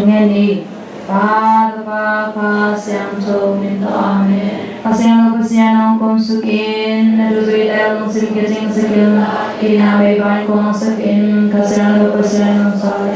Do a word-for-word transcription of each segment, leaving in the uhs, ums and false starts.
Ngen ni. Pa, Tapa, Kha Siangtho min tawh. Amen. Kha Siangtho Pasian hong kumsuk in, na thuzuite lungsim kicing sak in, kina mei pan kuang sak in, Kha Siangtho Pasian hong sawm.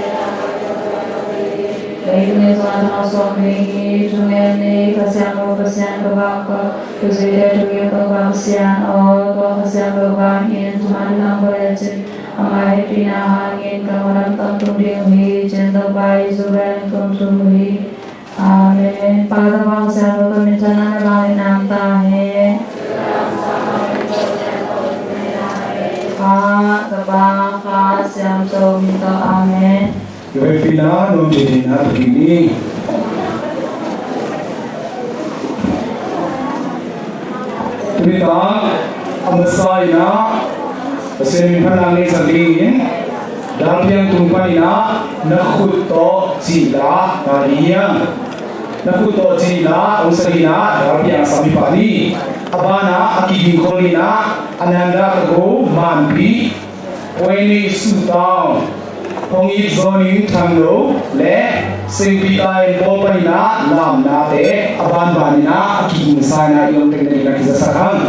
Leitung in sungah thang suak ni, thungen ni, Kha Siangtho Pasian ka vak ka, thuzuite thugim ka vak Pasian aw, tua Kha Siangtho vang in, thuman thang pale cin, ama hehpihna hangin ka ngawnam tangtung ding uh hi, cin Topa Jesu pen kong thum uh hi. Amen. Pa, Tapa, Kha Siangtho tawh minthanna na vang in nam ta hen. Pa, Tapa, Kha Siangtho min tawh. Amen. Hehpihna nuam thei thei na tukin ni. Tuni tak a masa in ah Pasian min phatna ngeisak dingin, Dalpiang tung panin ah na khut tawh cih la ta ding hiam? Na khut tawh cih la hong sak in ah Dalpiang a sam hi pah ni. A banah a kigingkhol in ah Ananda Kago Manpi, Poini Sutau, Hong It Zoning Thanglo le Saint Peter and Paul panin ah lamnate a banban in ah a kigingsa in ah i hong tek nading a kizasak hang.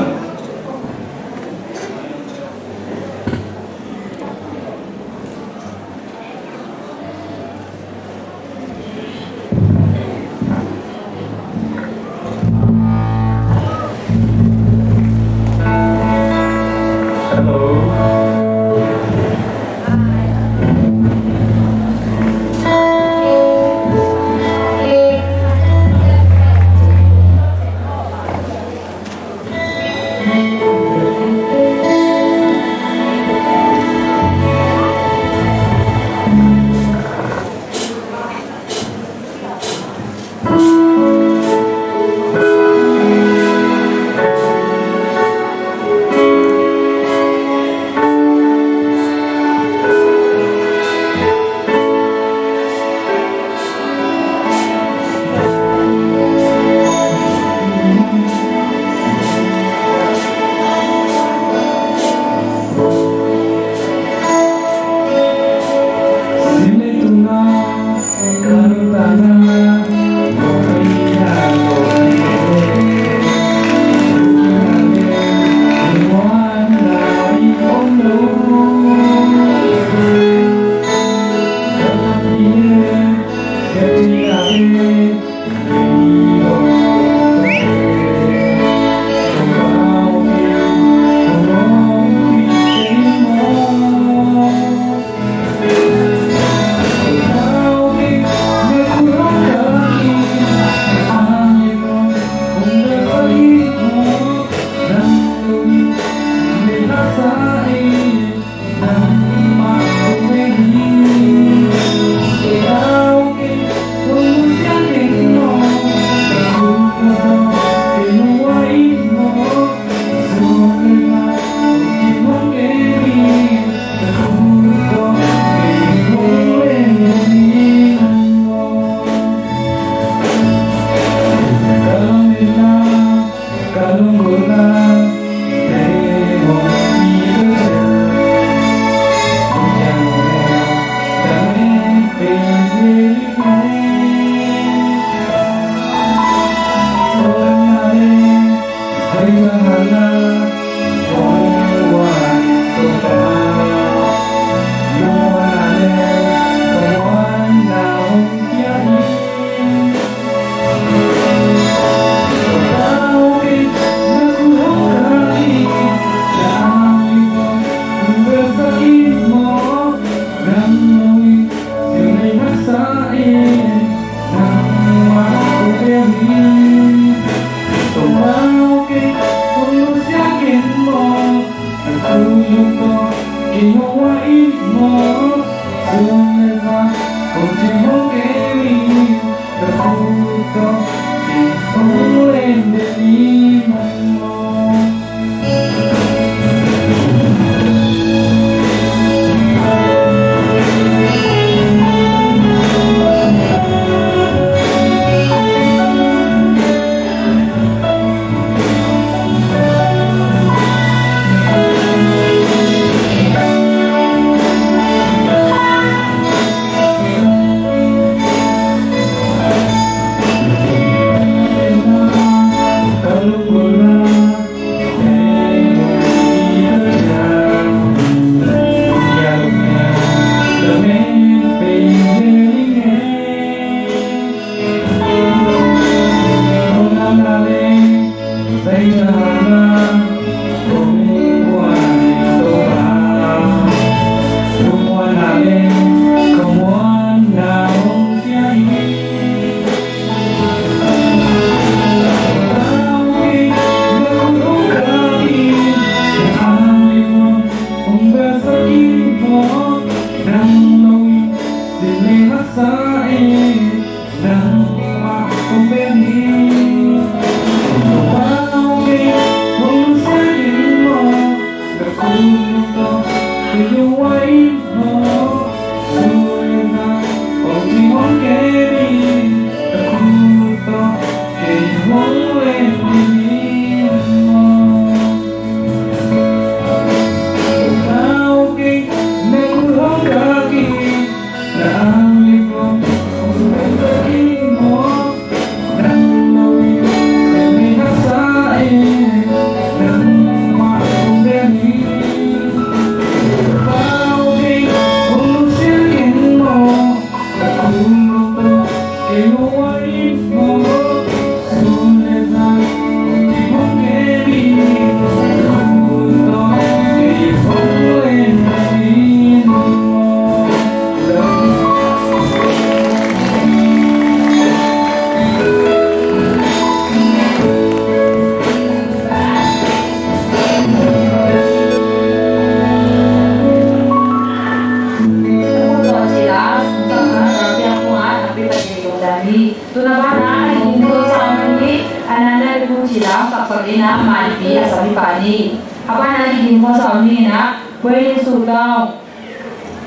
Tuna bana a gingto sa mani a nana di mu cila saksak ina mani pi a sami pani. A bana a gingto sa mani na kuai ni su tau.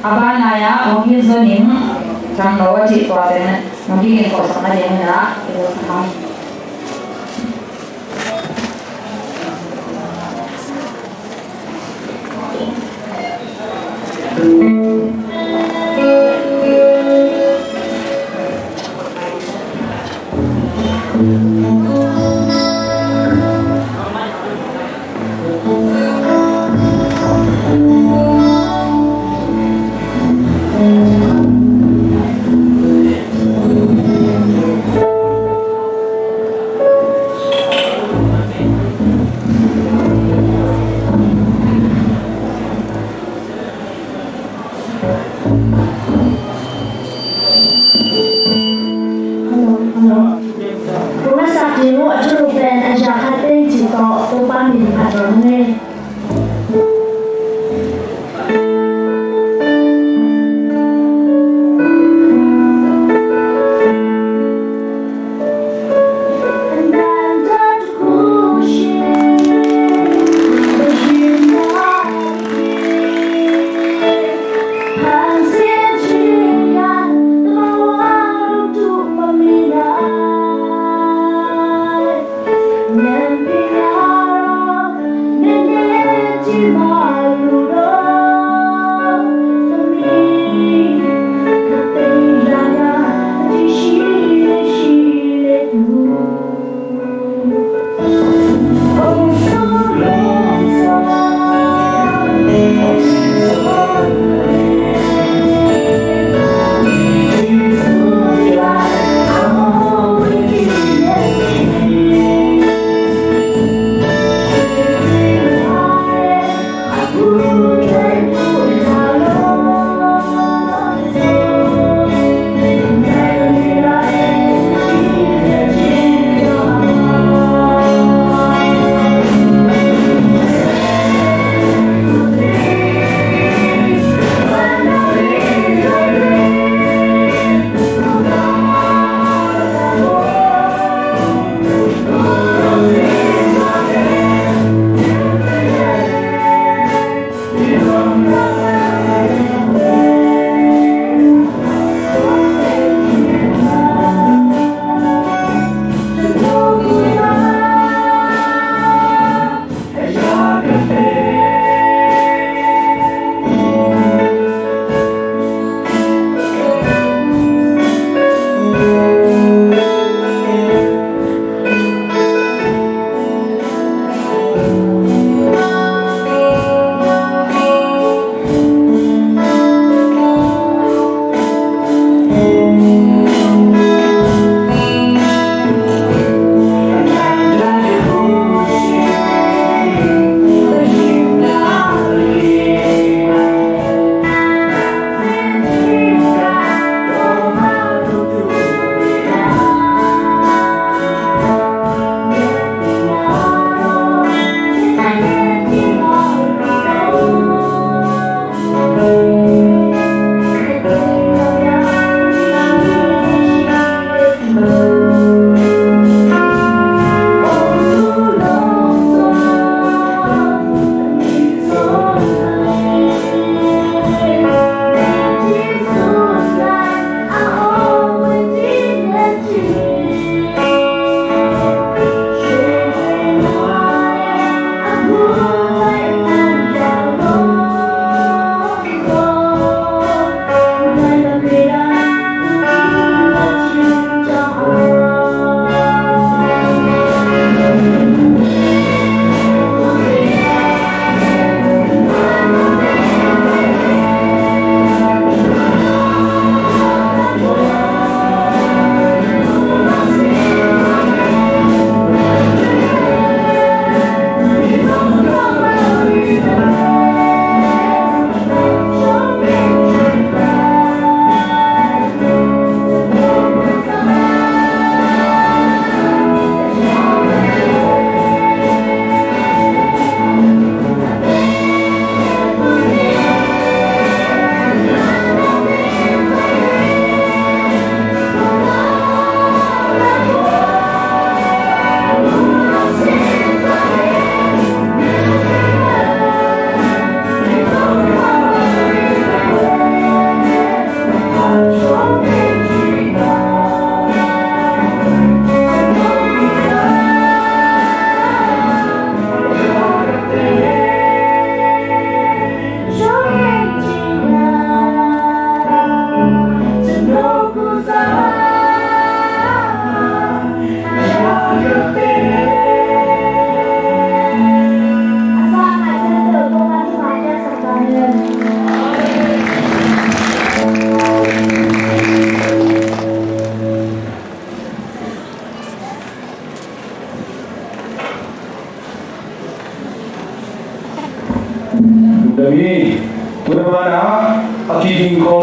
A bana ya hong hi zoning. Thang lo a cih tua teng hong gingto sak na ding na. Hello, hello. Kong a sak ding uh a thulu pen a za khat teng cih tawh Topa min phat lo ne.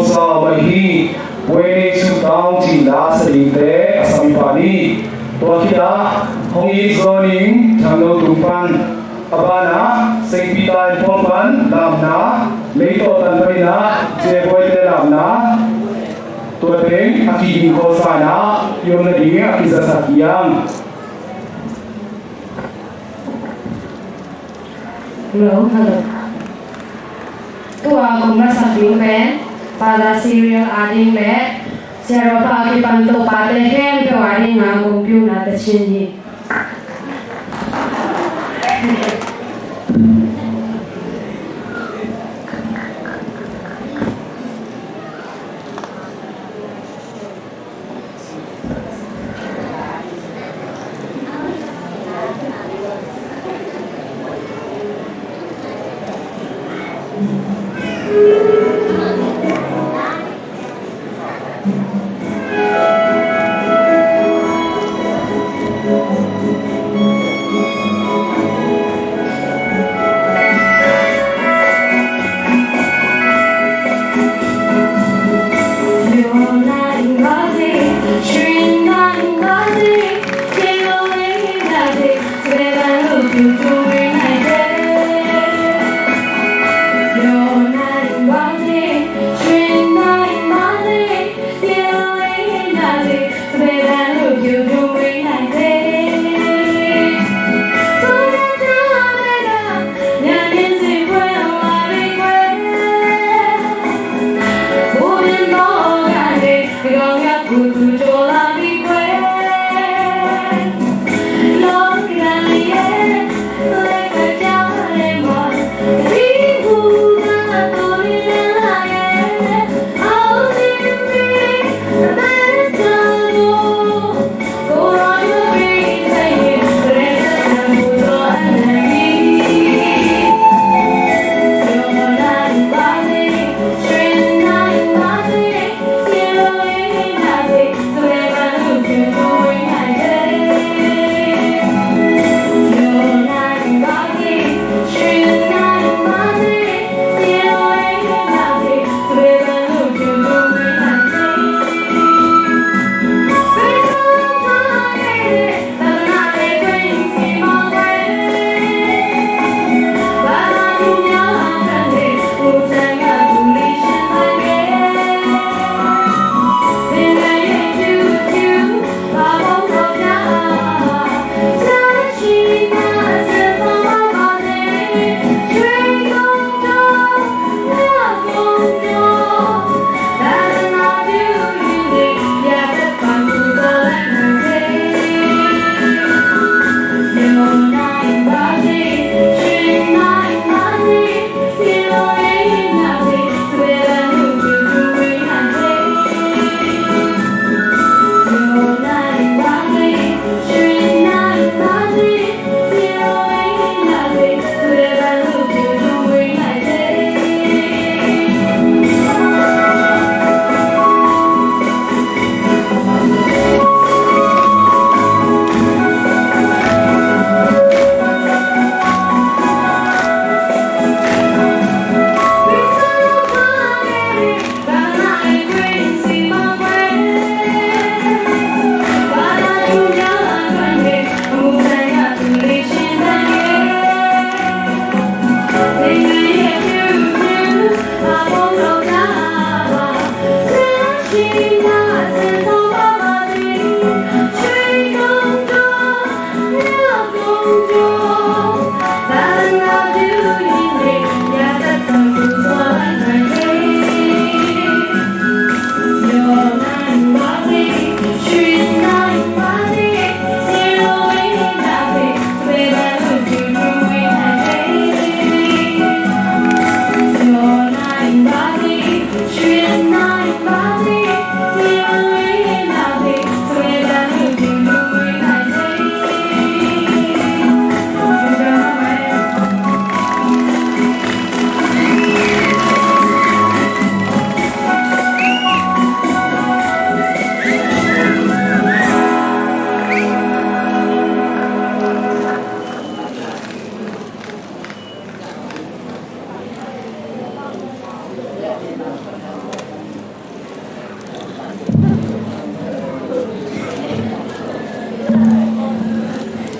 Sa om ahi, Buainei Sutang cih la sa dingte a sam pah ni. Tua khit ah hong it zaw ning Thangno tung pan. A banah St. Peter and Paul pan lamna, Leitawh Tan panin ah J. Buaite lamna, tua teng a kiging khawlsa in ah i om nading a kizasak hi hang. Hello, hello. Tua kong lasak ding pen Father Cyril ading le Siaropa kipan Topate khempeuh ading a kong piuna tachin hi.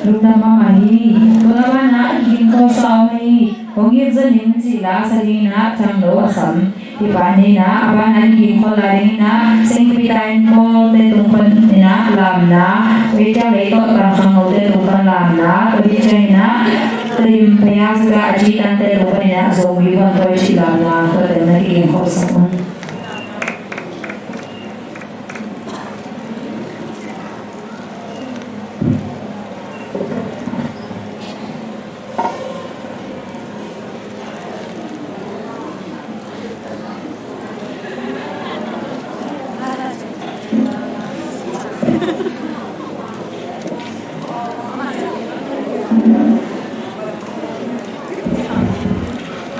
Lungdam mahmah hi. Tua banah i gingkhol sa om hi. Hong it zaw ning cih la sa dingin ah Thangno a sam. Hih pa nin ah a banah i gingkhol lai dingin ah Singpi ta in Paul te tung panin ah lamna, Wei Tiang Lei tawh Tang Khangno te tung pan lamna, tua hi ciangin ah Tedim Paya Saka a ci tante tung panin ah Zomi Van Toi cih lamna, tua te na kigingkhol sa om.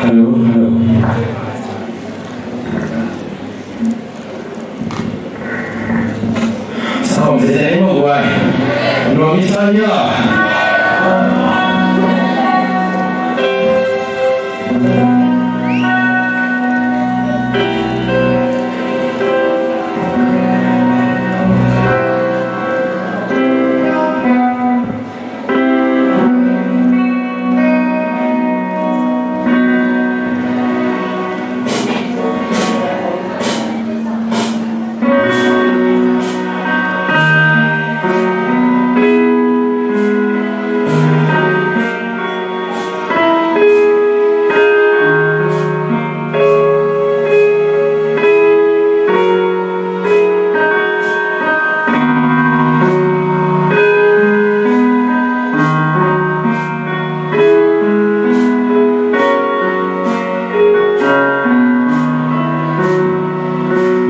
Hello, hello. Sa om sese mo guai. Nuam i sa nia.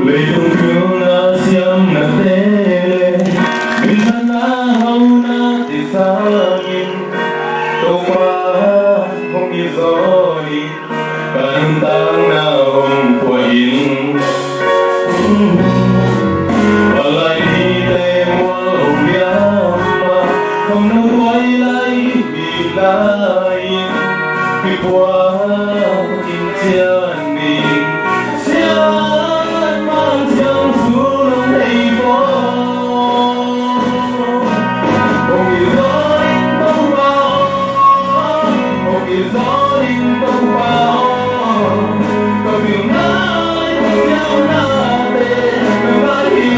Leitung pilna siamnate le minthanna haunate sangin Topa hong it zaw ni. Ka nuntakna hong pua in. Palai nite mual hong liam a, khangno tuai lai hi lai in, kipua in cian ni. Sian mang siang sun hong hei bawm. Hong it zaw ning Topa aw, hong it zaw ning Topa aw. Ka pilna le ka siamnate na ngah hi.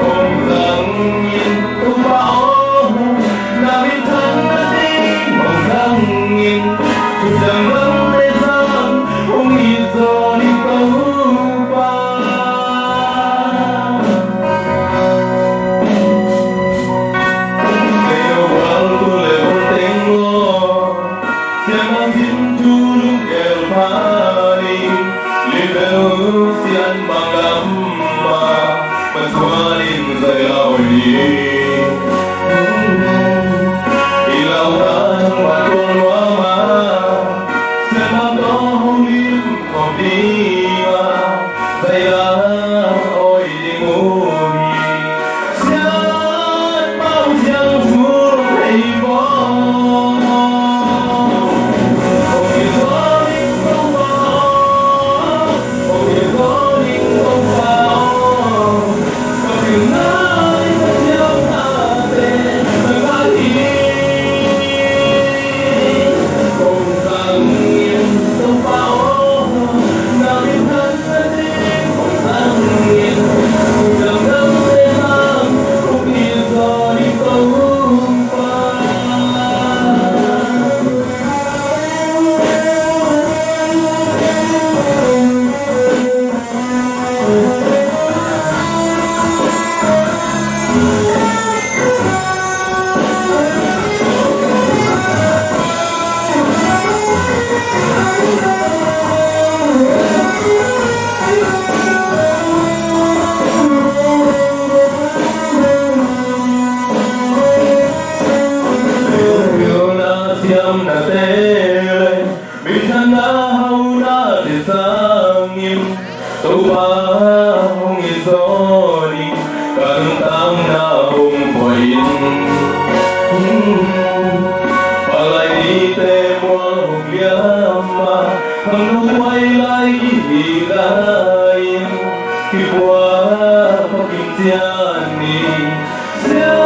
Hong zang in Topa aw, na minthanna ding hong zang in. Thu ciang lamte sang hong it zaw ning Topa. Seino gual tu le hong teng maw, siamang sin thu lunggel pha ni. Limbel sian bang lam mah, masuan in zai la oi ni. I lau ta thangvah tuang nuam a, siamang tawh hong lim khawm ding a, zai la oi ding uh hi. Sian mang siang sun hong hei bawm. Hong it zaw ning Topa aw, hong it zaw ning Topa aw. Ka pilna le ka siamnate na ngah hi. Hong zang in Topa aw, na minthan Siamnate le minthanna haunate sangin Topa hong it zaw ni. Ka nuntakna hong pua in. Palai nite mual hong liam a, khangno tuai lai i hi lai in, kipua pha kim cian ni. Sia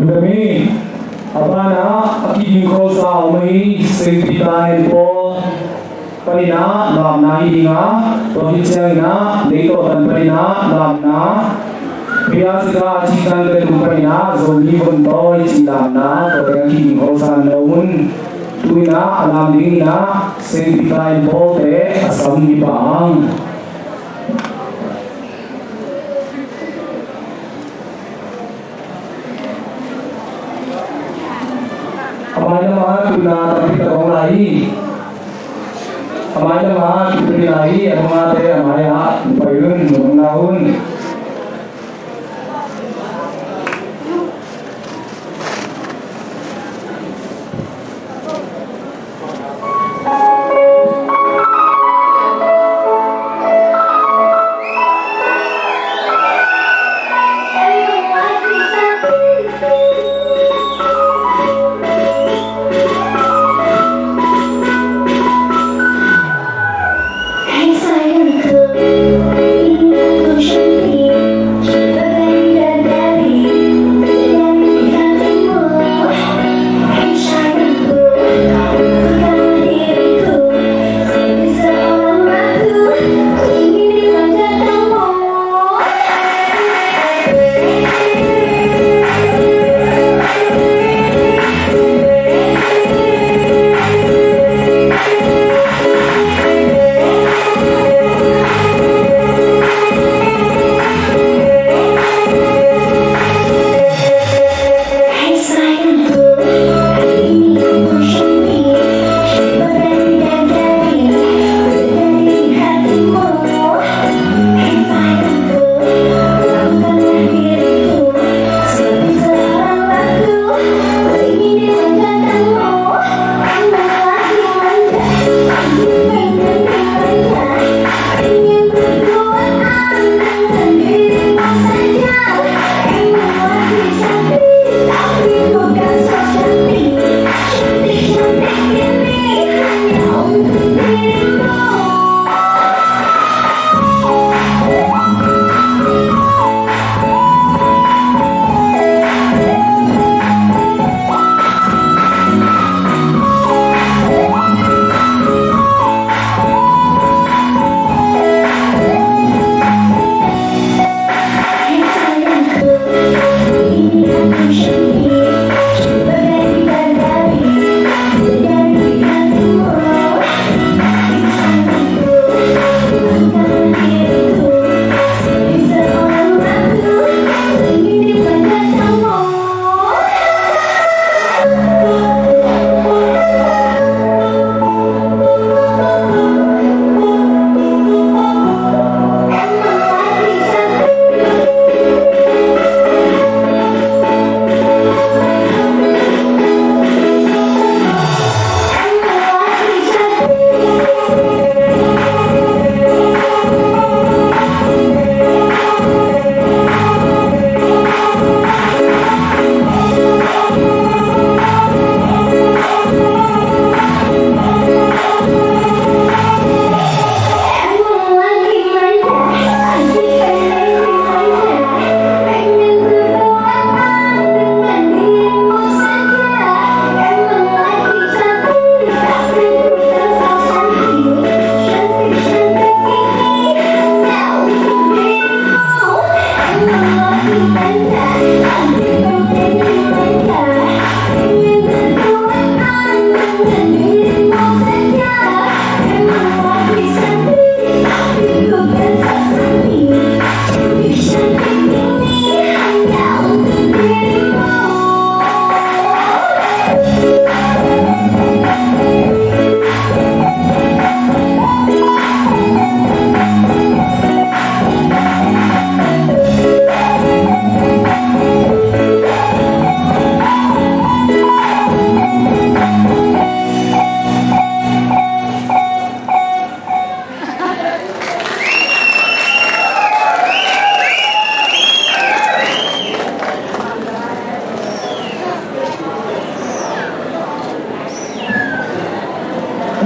Dami, a banah a kiding kholsa om ahi Saint Peter and Paul paninah lamna hi dinga, tua hi cianginah Leitawtan paninah lamna, Pia Sita a cihtan te tung paninah Zomi Vontawi cih lamna, tua teng a kiding kholsa lo un. Tuinah a lam dinginah Saint Peter and Paul te a sam hi pah ang. A mai lamah tuna tampi tak hong lai hi. A mai lamah tuna lai hi. A bangate a mai-ah pai un, nong na un.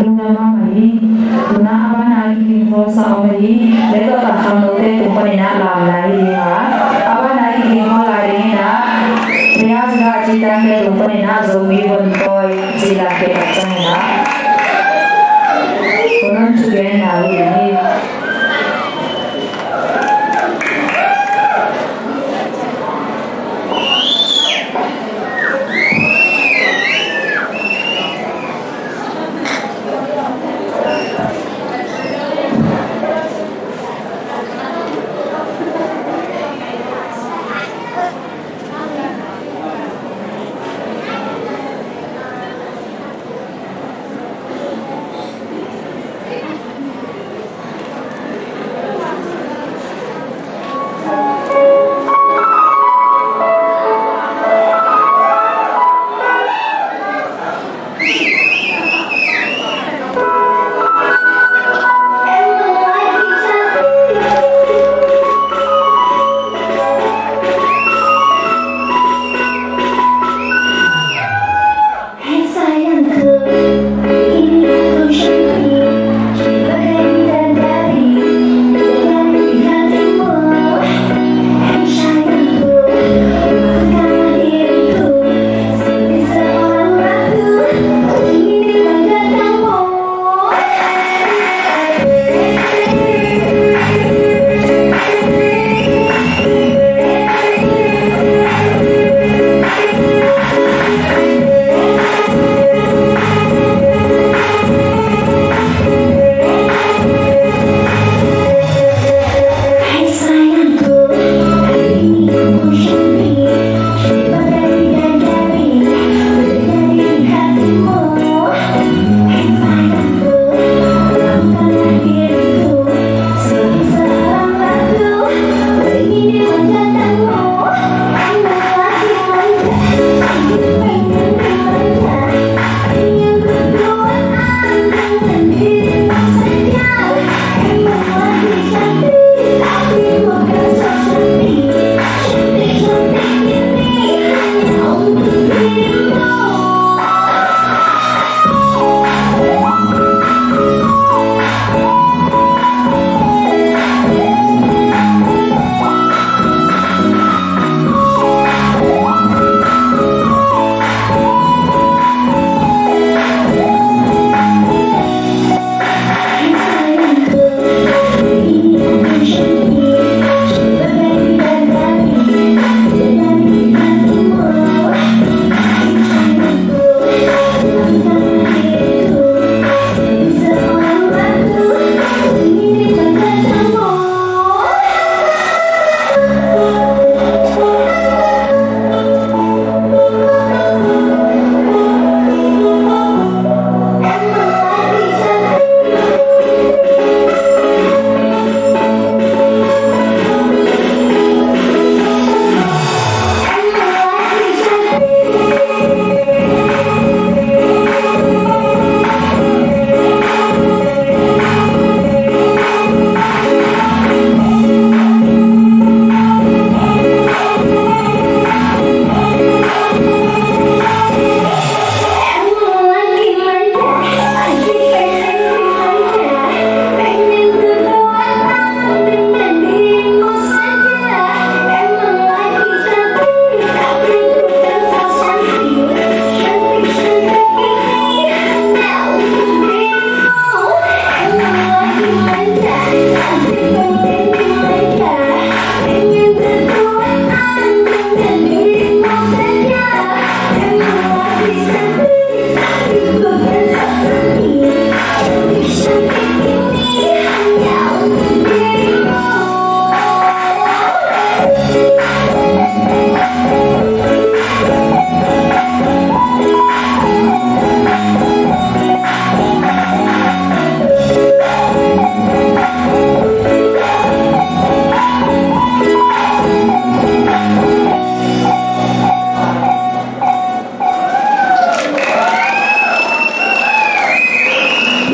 Lungdam mahmah hi. Tuna a bana i kiding kholsa om hi. Leitawtan khangnote tung paninah lamna hi dinga, a bana i kiding kholsa dinginah Pia Zga Citante tung panin ah Zomi Vontawi cih lam kitat ciangin ah hun hong thugenna uh hi.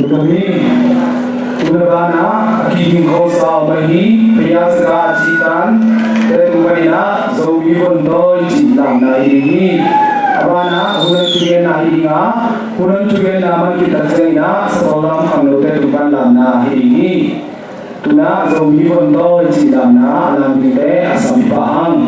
Tuna hi, tuna banah a kiging khosa om ahi, Pia Zga Citante tung panin ah Zomi Vontawi cih lamna hi ding hi. A banah hun hong thugenna hi ding a, hun hong thugenna man khit tak ciangin ah Sathau Lam khangnote tung pan lamna hi ding hi. Tuna Zomi Vontawi cih lamna a lam dingte a sam pah hang.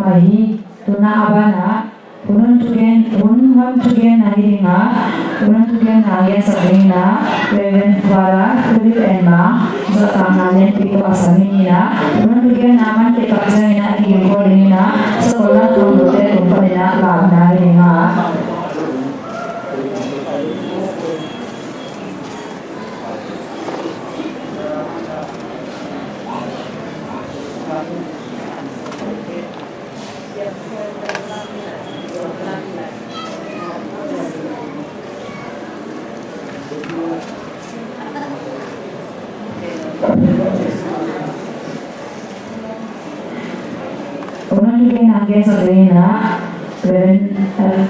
Ahi, tu-in a banah hun hong thugen, hun hong thugenna hi ding a, hun hong thugenna hong gensak ding in a, Reverend Father Philip N. Mang, zahtakna lianpi tawh a sam hi in a, hun hong thugenna man khit tak ciangin a, a kigingkhol ding in a, sakolang khangnote tung panin a, lamna hi ding a. Hun hong thugen hong gensak ding in a, Reverend, eh,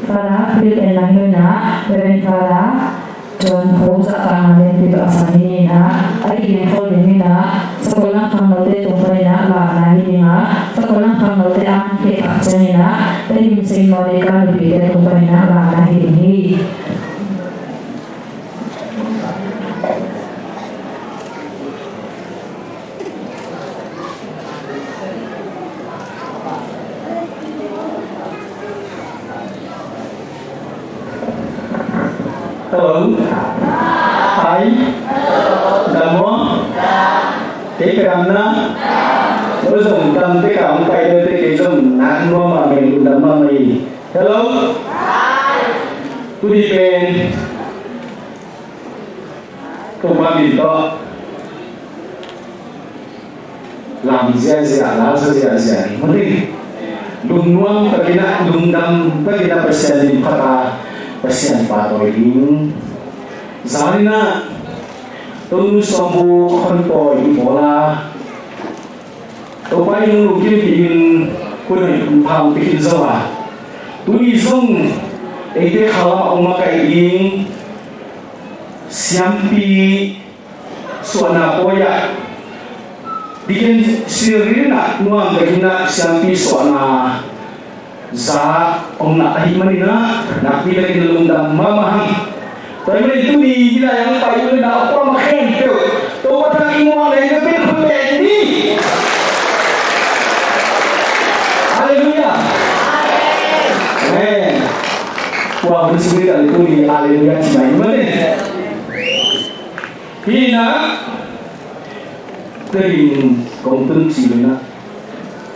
Father Philip N. Mang hi in a, Reverend Father John Kho, zahtakna lianpi tawh a sam hi in a, a kigingkhol ding in a, sakolang khangnote tung panin a, lamna hi ding a, sakolang khangnote a man khit tak ciangin a, Tedim Saint Monica nupite tung panin a, lamna hi ding hi. Hello. Hi. Dam maw? Kei ka dam na. Ko zong dam te ka hong pai de te kei zong nak nuam a mei dam ma mei. Hello. Tuni pen Topa min tawh lam ziazia, lau sa ziazia ni. Mate, lungnuam takin a, lungdam takin a Pasian min phat a, Pasian pahtawi ding. Zan in a, Tonu Sawm Buk hon pawi i bawl a, Topa in lungkim pihin, hun hong pha pihin zo a, tuni zong eite khalam a ong makaih ding siampi suahna pawi ah, Deacon Sirina nuam takin a siampi suahna za ong na ahih manin a, nakpi takin lungdam mahmah hang. Tua ahih manin tuni hih lai-ah pai uh leh na kuamah khempeuh Topa tungah i muak leng ka pen hun leh ni. Halleluiah. Amen. Tua hun sung ni ka leh tuni halleluiah ci mai mah ni. Hi na, Tedim kong tun ci lo na,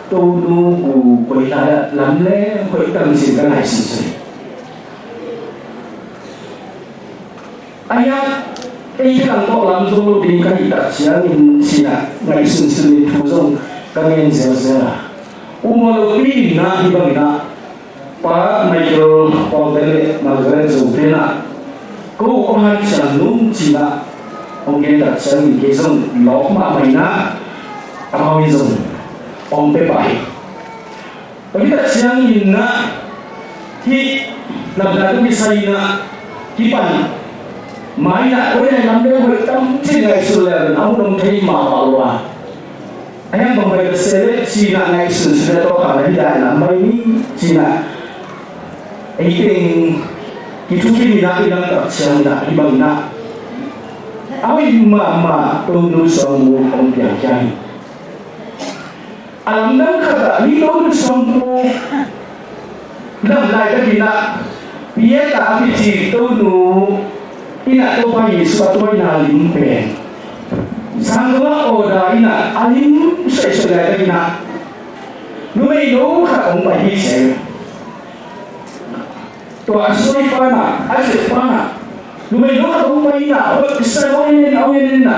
Tonu gu koi lai-ah lam le hoih tam cin ka ngaihsun sui. Ahi a, ei khe lang tawh lam zo lo ding ka hih tak ciangin cin a ngaihsun sun in thu zong ka ngen zelzel a, U Maw Lo pi in na hih bangin a, Pa Michael Paul te le Margaret Zo te na, ko kong hanciam nung cin a hong gen tak ciangin kei zong lawp mahmah in a, amau in zong hong pia pah hi. Tua hi tak ciangin a, hih lamdang tawh kisai in a, kipan mai in a, koi lai lam le hoih tam cin ngaihsun le a hun hong thei mahmah lo a. A hiang bang bai ka se leh cin a ngaihsun sun a tawh kha na hi dai lam bai ni cin a. Ei teng kithukim in a i lam tak ciang in a hih bang in a, a hoih mahmah Tonu Sawm Buk hong piang khia hi. A lamdang khat ah hih Tonu Sawm Buk lam laitakin a, Pieta a kici Tonu in a Topa Jesu a tuaina lim pen Zangkong ah order in a, a lim suaisuai laitakin a, numeino khat hong pai hi ci. Tua a suai pan a, a zek pan a, numeino khat hong pai in a, hoih kisai hong en in, hong en in a,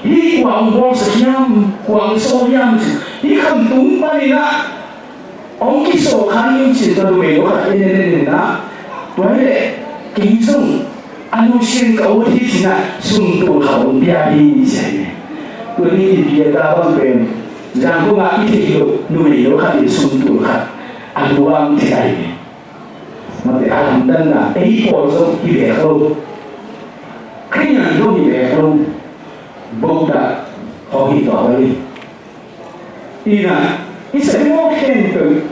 hih kua hong bawlsak hiam, kua hong sawl hiam ci. Hih khamtung panin a hong kisawl kha ing ci, tua numeino khat en en in a. Tua hi leh kei zong a nusian ka ut hi ci in a, sumtul khat hong pia hi ci hi. Tua ni in Pieta bang pen Zangkong ah i theih loh numeino khat in sumtul khat a luang thei hi. Mate, a lamdanna ei pawl zong hi bek lo, Khrih nyan zong hi bek lo, bohdah hong hi tuak lo hi. Ina, i sa i mawk khempeuh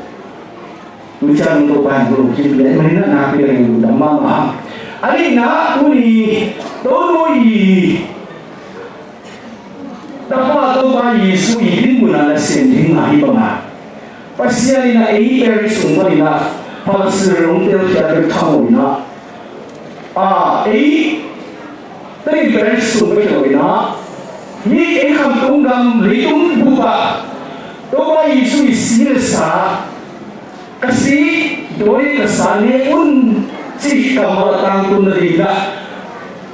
tu ciang Topa in lungkim pia, i manin a nakpi leng lungdam mahmah. A nihna, tuni Tonu i Tapa Topa Jesu i dinmun a nasem ding a hi bang a, Pasian in ah ei Paris sung panin ah Palestine hong telkhiat bek tham lo in ah, a, ei teng Paris sung bek hi lo in ah, hih ei khamtung gam leitung bup ah Topa Jesu i si le sa, ka si, dawi ka sa ne un, cih kammal a tangtun nading in ah,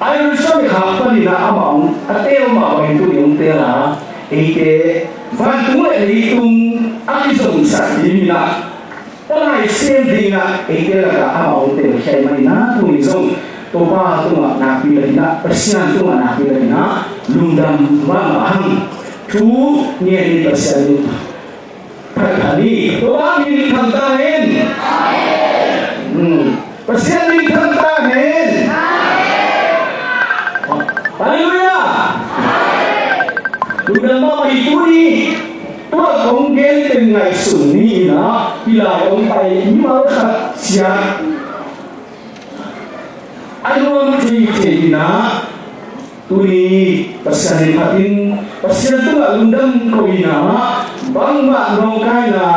Ai Jerusalem khak panin ah amah hong a teel mah bangin tuni hong teel a, eite vantung le leitung a kizomsak ding in ah, palai sem ding in ah eite lakah amah hong teelkhia ahih manin ah tuni zong Topa tungah nakpi takin ah, Pasian tungah nakpi takin ah lungdam mahmah hang. Thu ngen ni, Pasian in phatphat ni. Topa min thang ta hen. Hmm. Pasian min thang ta hen. Halleluiah. Lungdam mahmah hi. Tuni tua kong gen teng ngaihsun ni in ah, hih lai hong pai mimal khat ciat a nuam thei thei in ah, tuni Pasian in phatin, Pasian tungah lungdam ko in ah, bangmah nawngkaina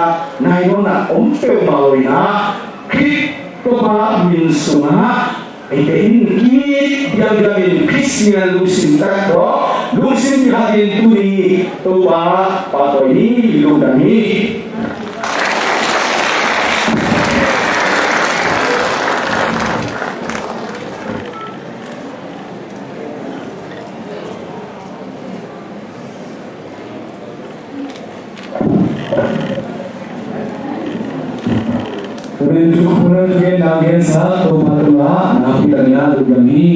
nai nawn ah om peuhmah lo in ah, Khrih Topa min sungah eite in ki-it diamdiam in Khristian lungsim tak tawh lungsim khat in tuni Topa pahtawi ni. Lungdam hi. Tua pen thu, tua pen thugenna gensa Topa tungah nakpi takin ah lungdam hi.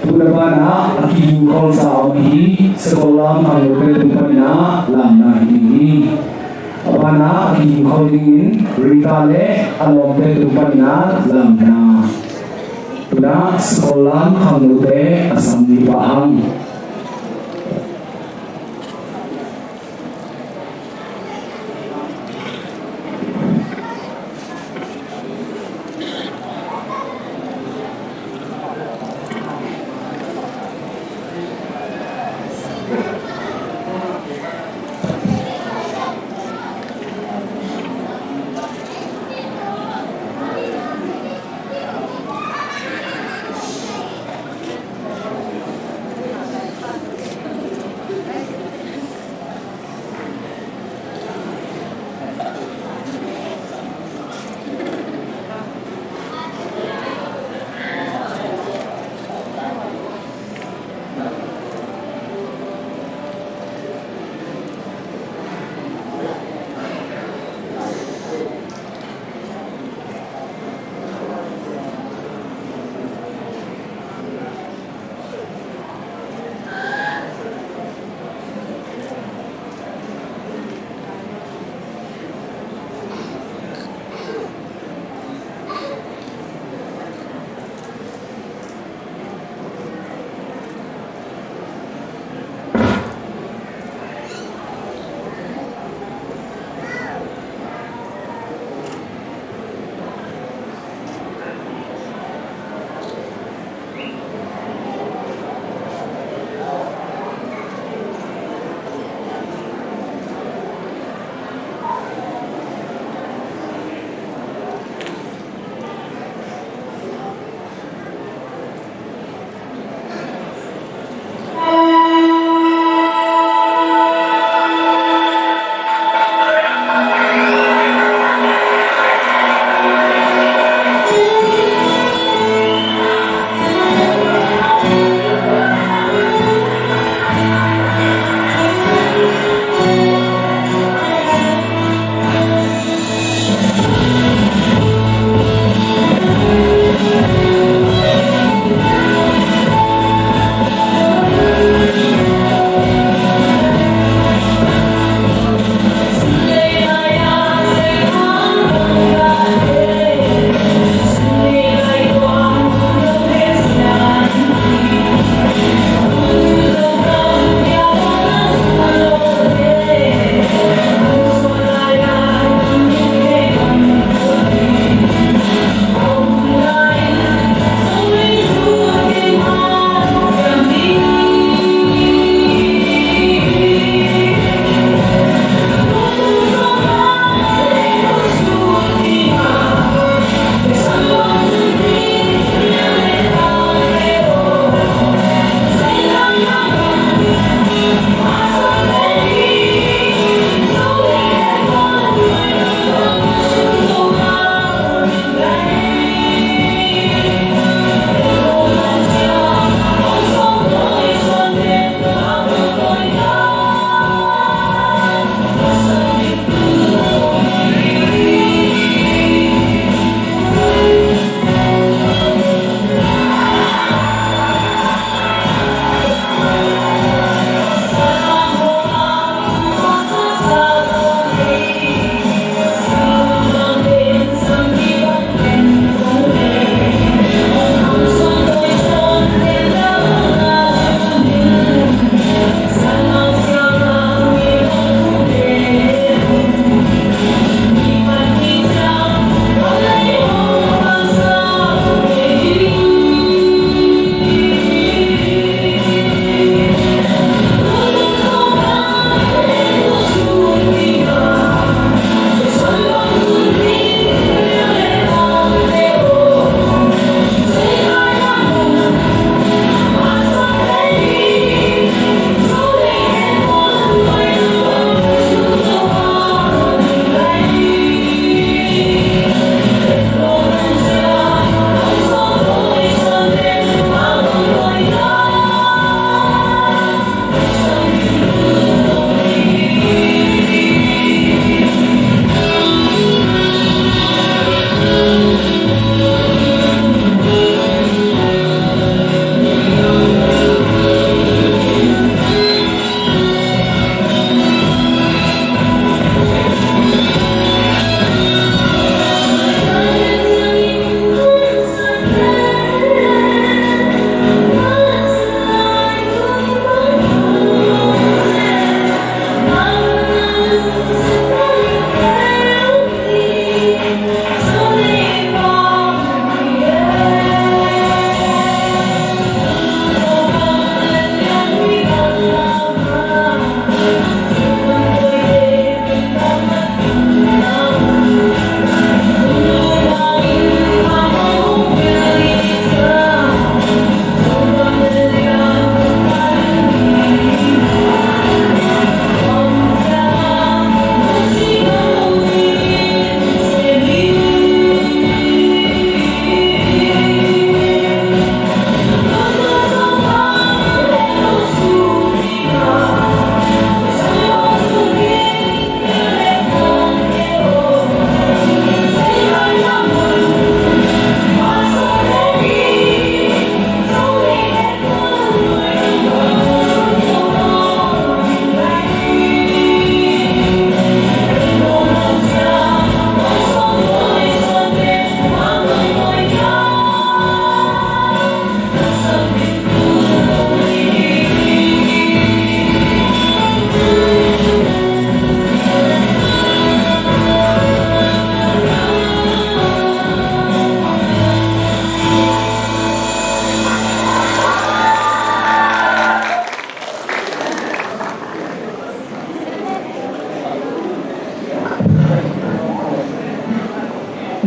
Tu-in a banah a kigingkholsa a om ahi Sakollam khangnote tung panin ah lamna hi ding hi. A banah a kigingkhol dingin Rita le a lawmte tung panin ah lamna. Tu-in ah Sakollam khangnote a sam ni pah hang.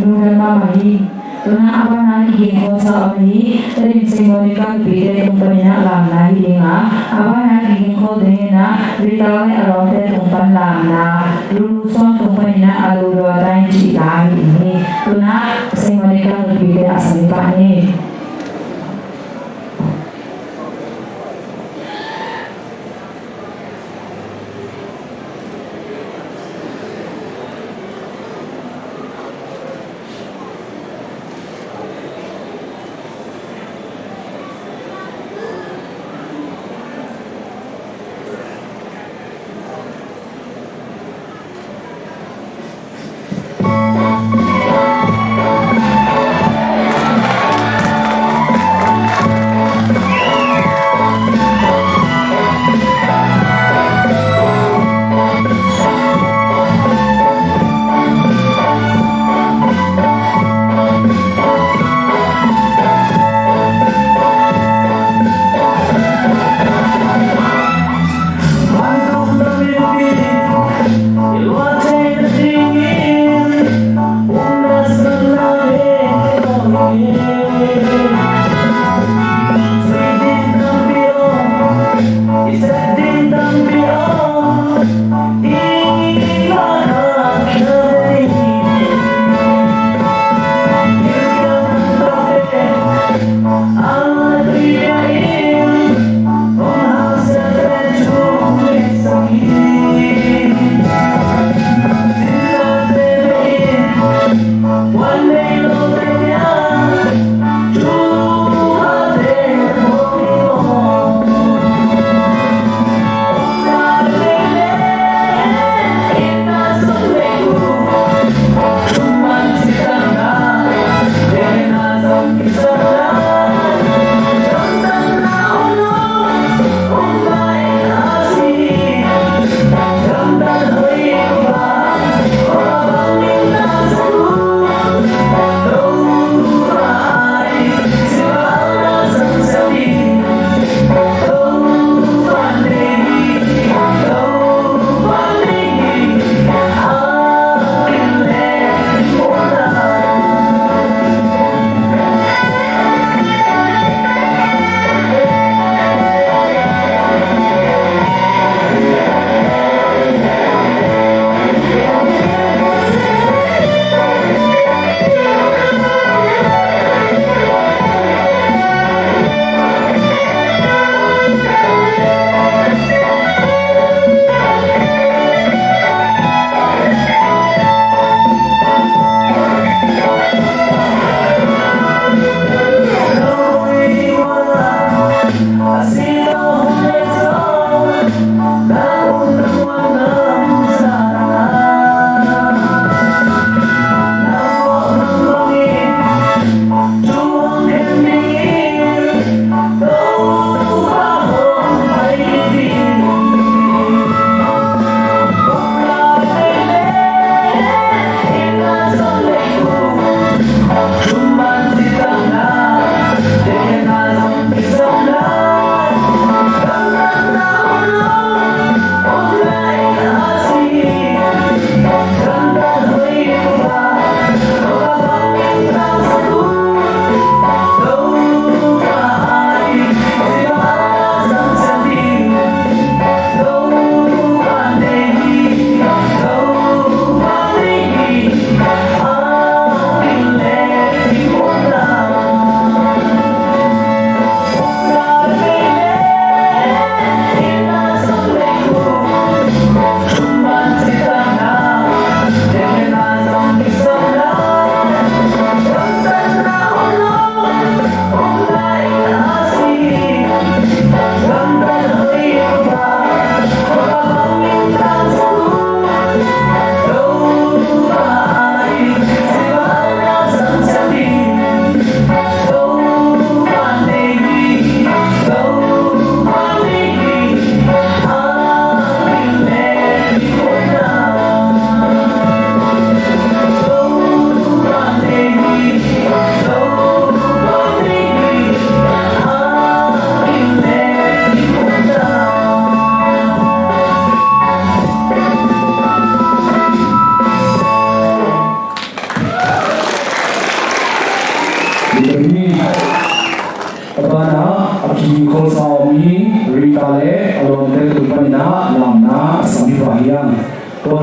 Lungdam mahmah hi. Tuna a banah i gingkhawlsa om hi. Tedim Saint Monica nupite tung panin ah lamna hi ding a, a banah i gingkhawl dingin ah Rita le a lawmte tung pan lamna, Lulu Suan tung panin ah a lu dua ta in cih la hi ding hi. Tuna Saint Monica nupite a sami pah ni.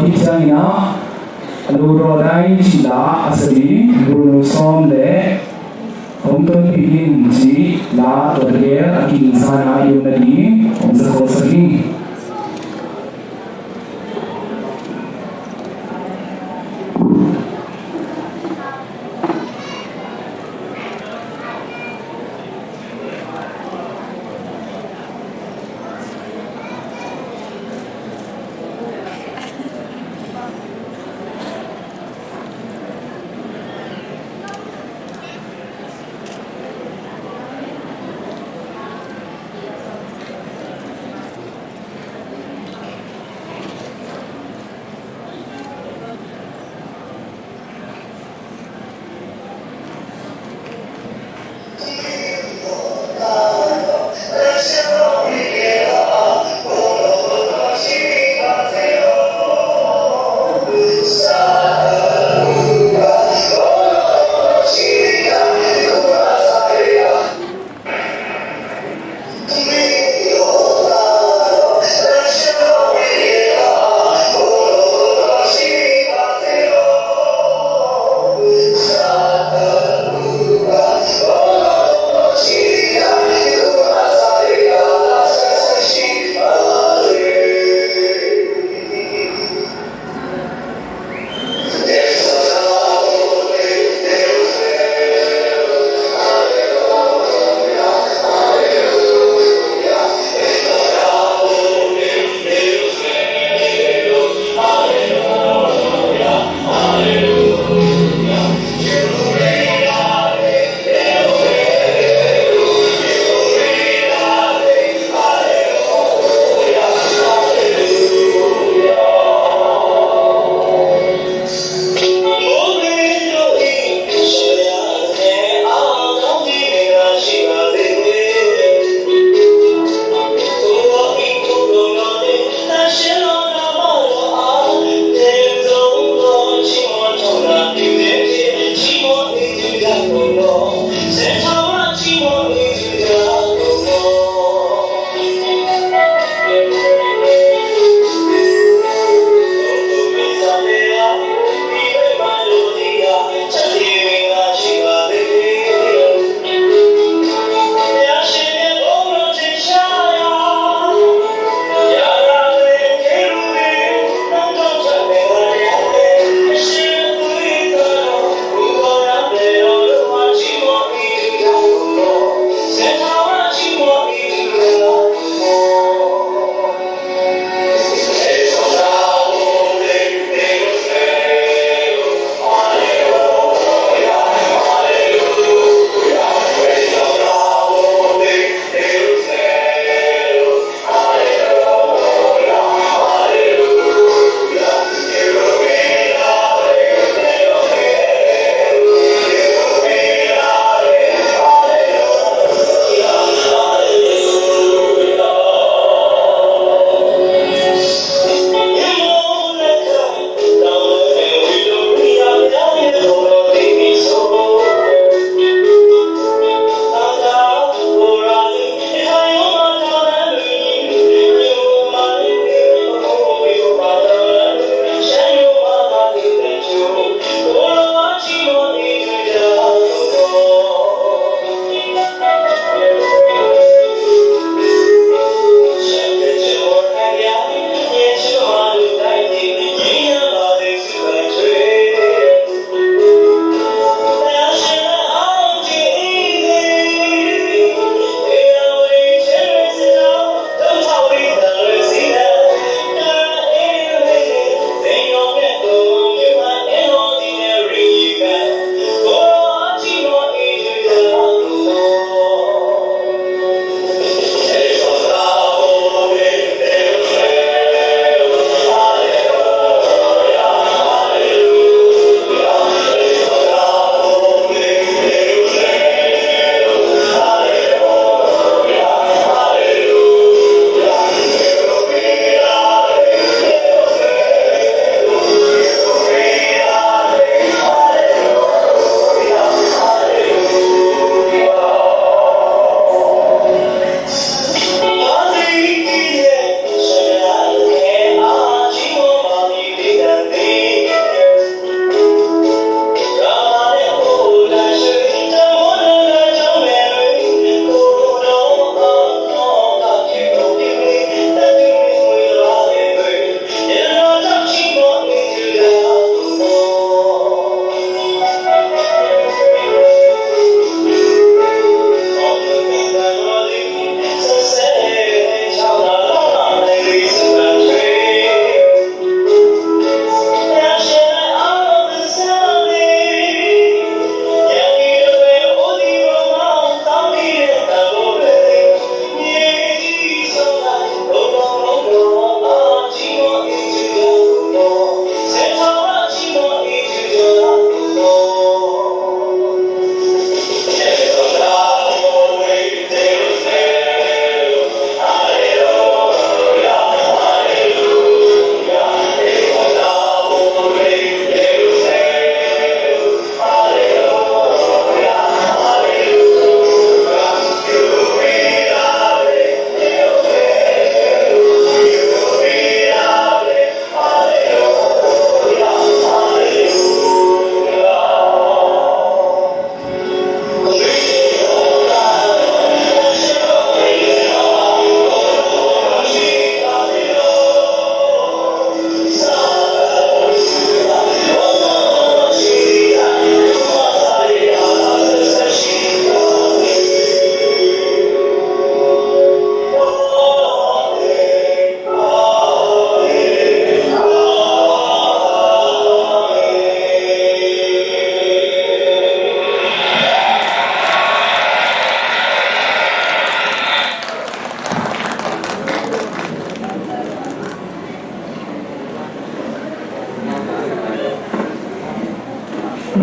Hih ciangin ah, Lo Raw Dai cih la a sa ding, Bruno Sawm le Hong Ton Pin In cih la tua tegel a kizang a i om nading hong za khawlsak hi.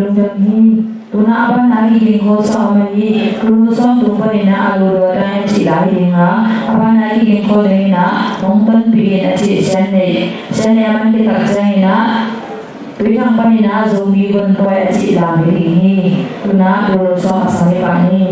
lungdam hi. Tu-in a banna kiding khol sawm a hi. Tul sawm tung panin a ludo ta in cih lai hi ding a, a banna kiding khol ding in a hong tonpih in a cih Sian Nei. Sian Nei a man kitak ciangin a Tuithang panin a Zomi Gontuai a cih lam hi ding hi. Tu-in a tul sawm a sang hi pah ni.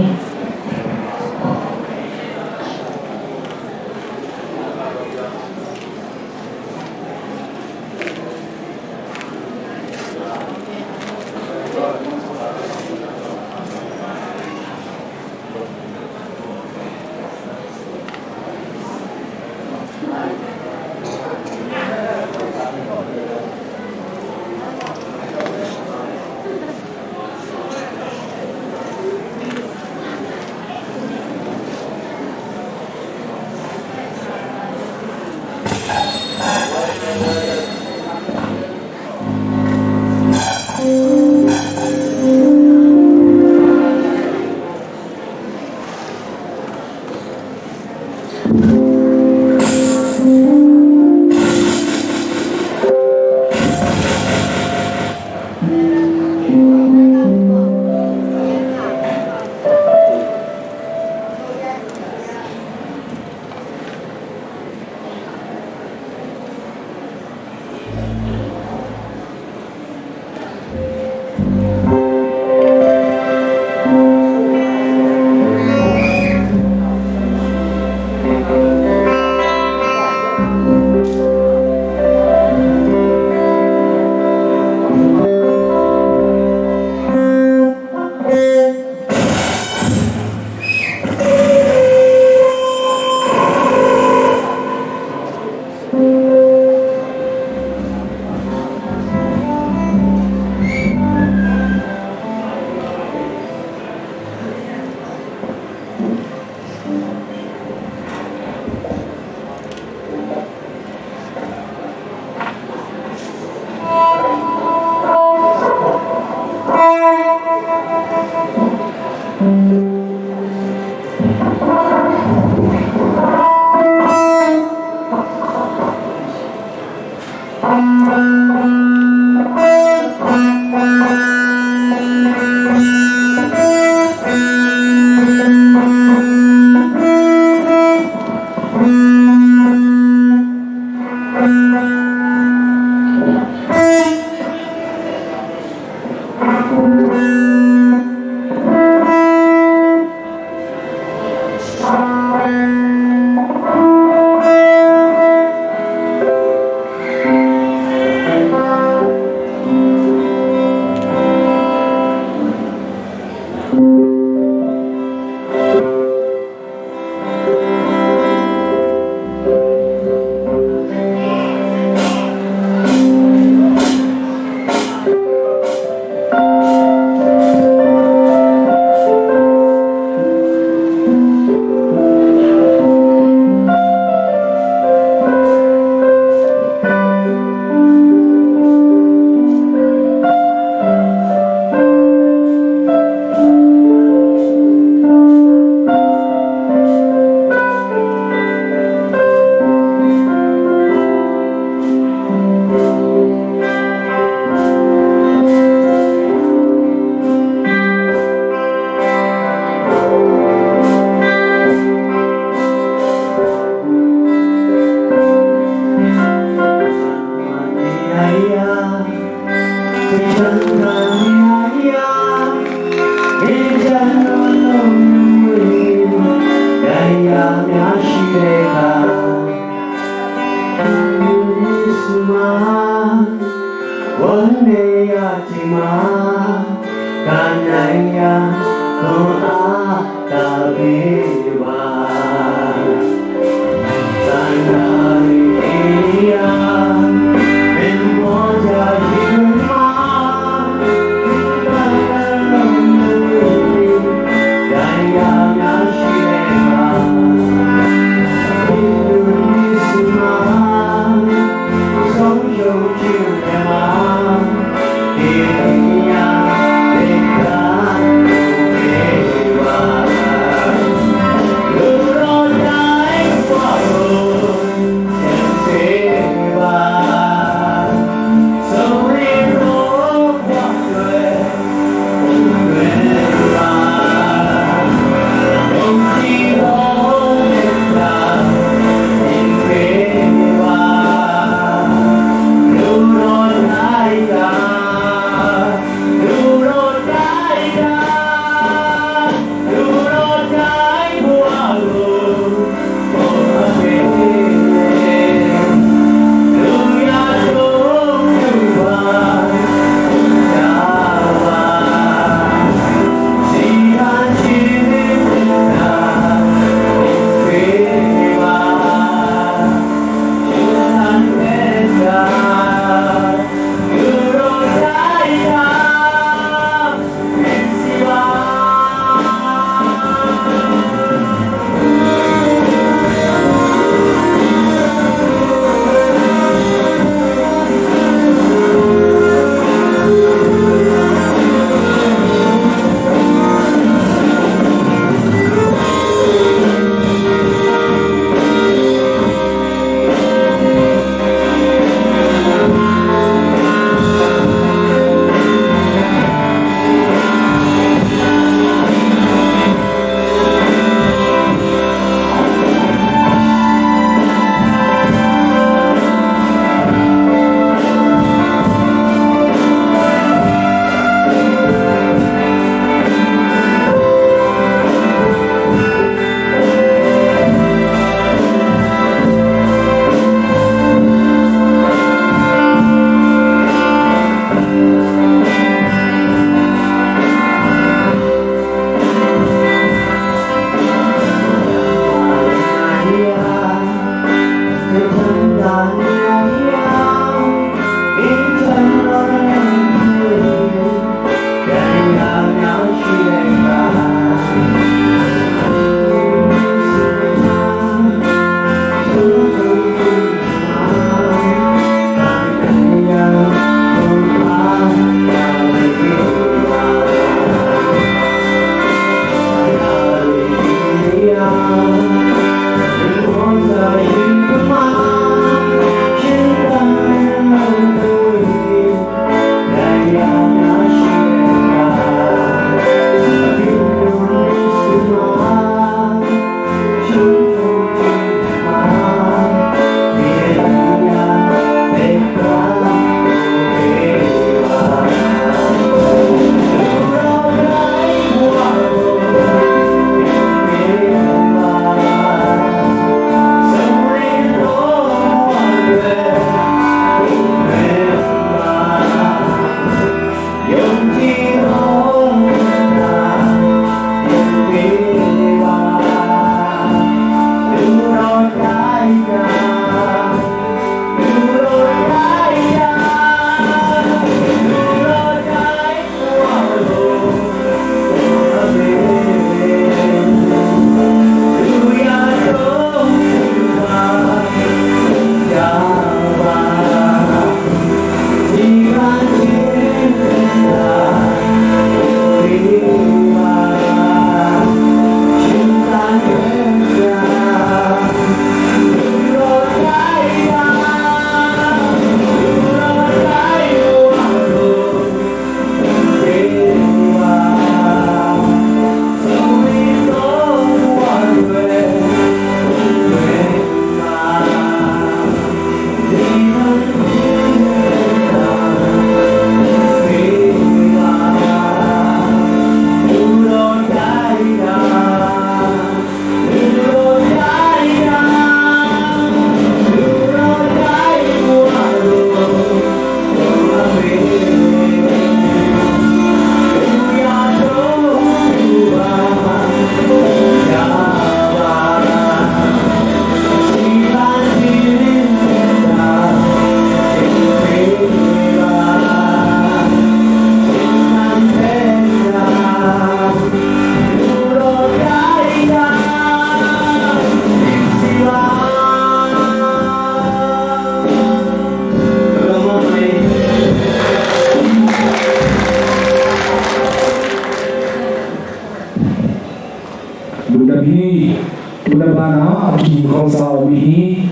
Hong sa om hi.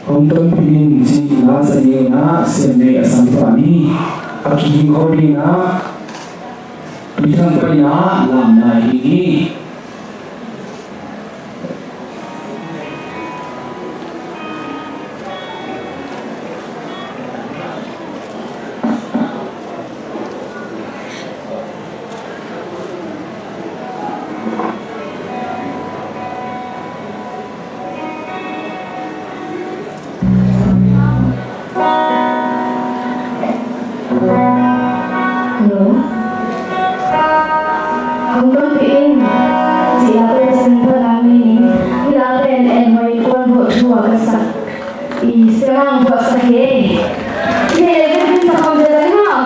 Hong tonpih in cih na sa dingin ah siam nei a sam pah ni. A kihing kho dingin ah Pi Thang Pai in ah lamna hi hi. Hello. Hong tonpih in cih la pen sin pha na meaning, hih la pen en hoi kuan bawh thu a ka sak. I siang ang buatsak hi. Hi, hi, hi, sa khawm zia zia hi maw.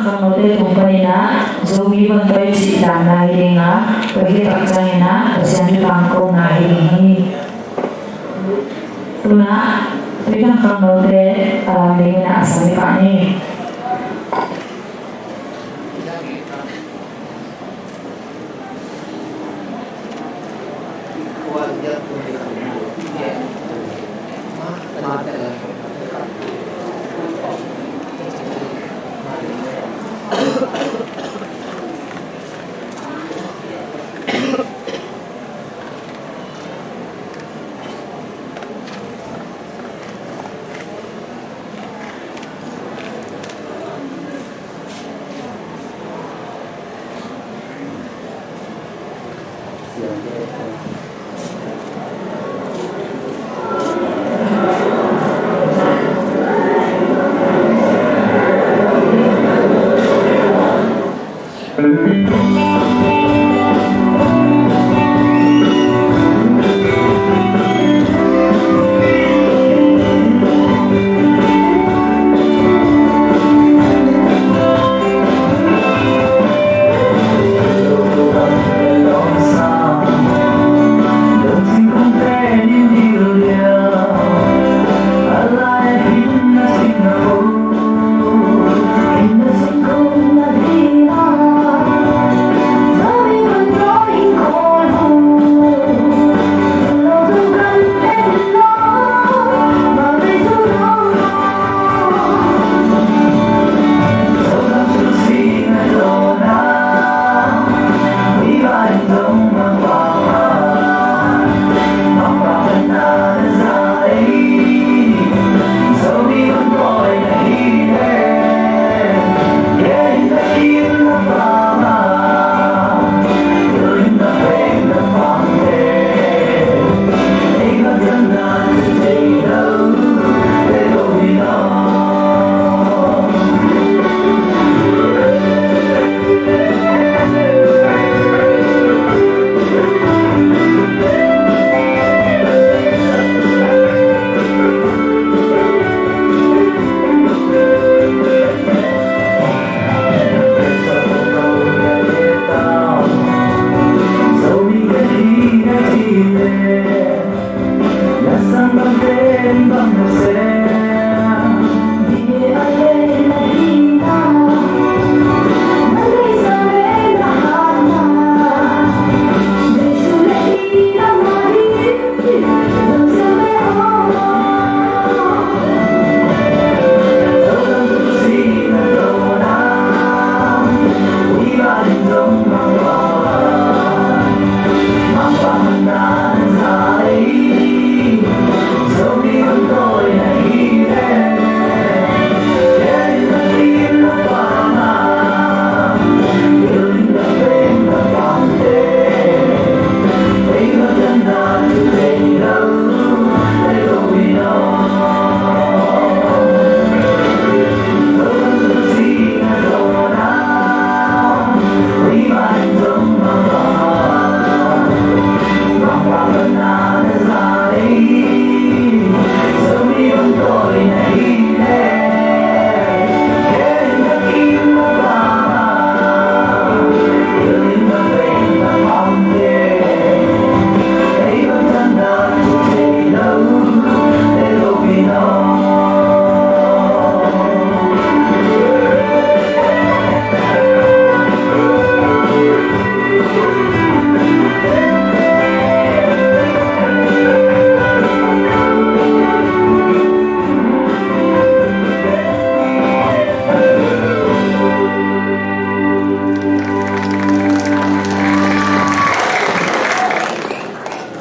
khangnote tung panin ah Zomi Vontawi cih damna hi ding a, tua hi tak ciangin ah Pasian thu tangkona hi ding hi. Tu-in ah Tuidang khangnote a dam dingin ah a sam hi pah ni.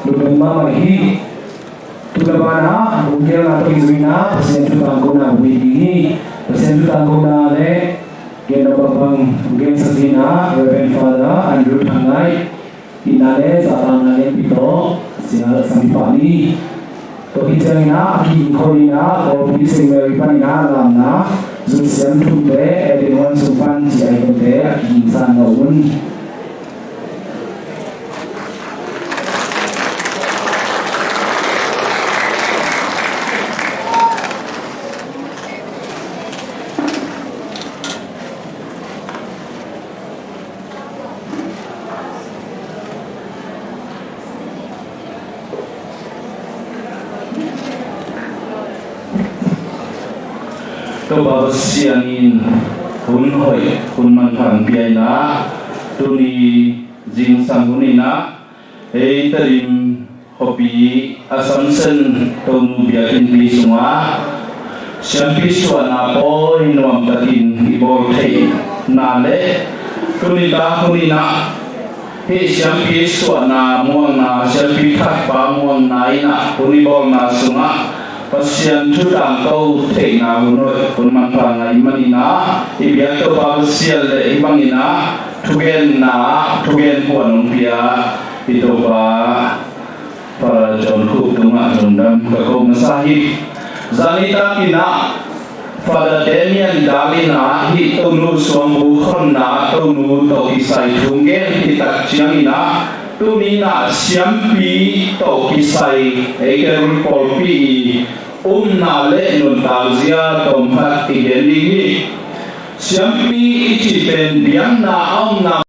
Lungdam mahmah hi. Tu le banah, ungkelna tawh kizui-in ah Pasian thu tangkona hong hi ding hi. Pasian thu tangkona le gen nop bangmah hong gensak dingin ah Reverend Father Andrew Thang Ngai, itna le zahtakna lianpi tawh Pasian lam sam hi pah ni. Tua khit ciangin ah a kiging khawm dingin ah Kawlpi Saint Mary panin ah lamna, Zunsiam thumte, Eden Huan sung pan cih a tonte a kigingsak un. Topa Pasian in hun hoih, hun manpha hong pia in ah, tuni zingsang hun in ah, ei Tedim khuapi Assumption Tonu biakinnpi sungah siampi suahna pawi nuam takin i bawl theihna le tuni tak hun in ah hih siampi suahna muangna, siampi thatpa muangna in ah hun i bawlna sungah Pasian thu tangko theihna hun hoih, hun manpha ngah ahih manin ah, i biak Topa Pasian le hih bangin ah thugenna, thugen kuan hong pia i Topa Father John Khup tungah lungdam ka ko masa hi. Zani takin ah Father Damian Dal in ah hih Tonu suangbu khonna Tonu tawh kisai thu gen khit tak ciangin ah, tuni in ah siampi tawh kisai ei Calvary pawlpi i upna le nuntakzia tawmkhat i gen ding hi. Siampi i cih pen biakna a omna